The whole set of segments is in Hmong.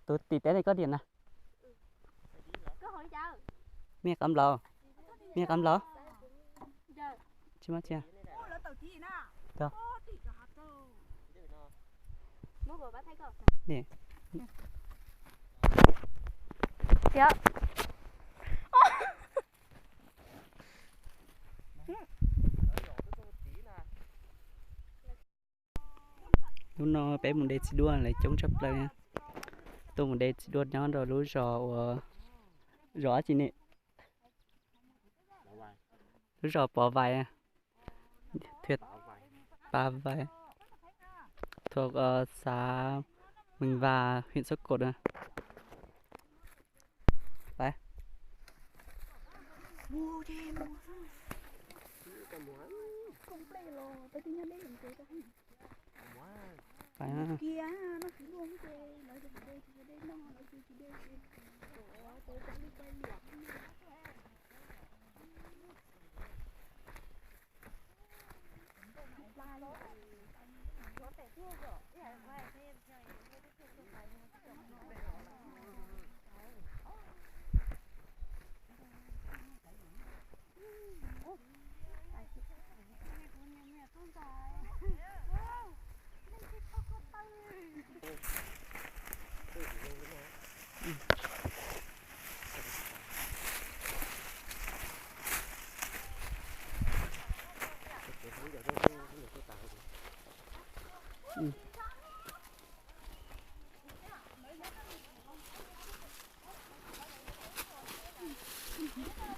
Tus tim teb li koj diam na. Mej qab nplaum, mej qab nplaum. Tsis muaj tsia. Hnub no peb mus de txiv duaj, lawv coob tshaj plaws. Tuaj mus de txiv duaj nyob rau lub zos uas, zos dab tsi ne? Lub zos Pov Vais, Pov Vais, thuộc xã Mường Và, huyện Sốp Cộp.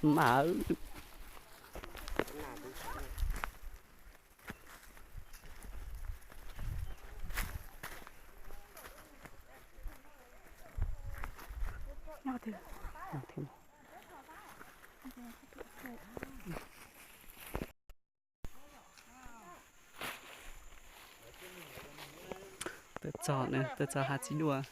Mas Tuaj txog, tuaj txog hav txiv duaj.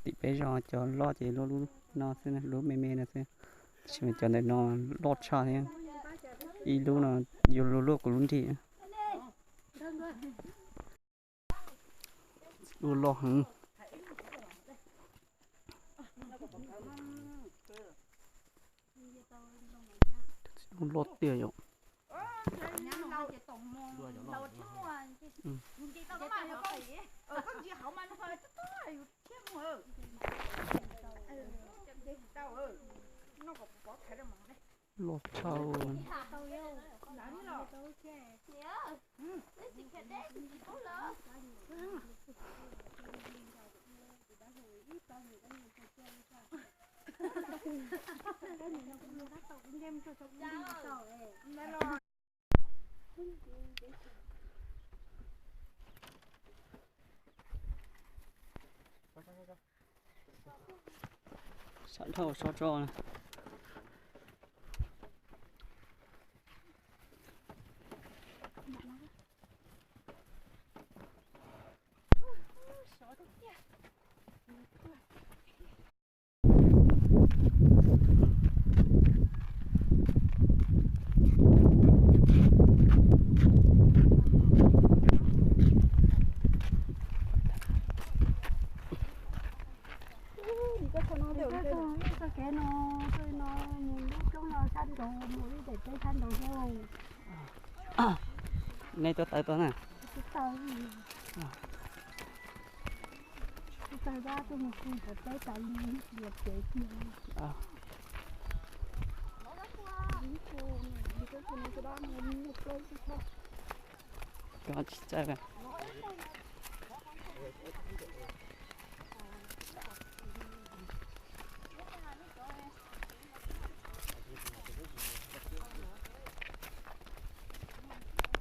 Tim peb zos cov loj ces lub lub no xwb, lub me me no xwb. Tab sis mas cov ntawm no loj tshaj thiab. Ib lub no yuav luaj luaj kuv lub nrig. Loj heev. Loj tiag yom. Loj tshaj. Sab dhau sab tso. Txoj kev no, no mus lub roob no sab nraud, mus lub daim teb sab nraud xwb. Nej tuaj tawm tuaj na. Tsis tawm, tsis tawm, tuaj mus txog tom teb tas li, liam kev kiag. Cov tsis txawj.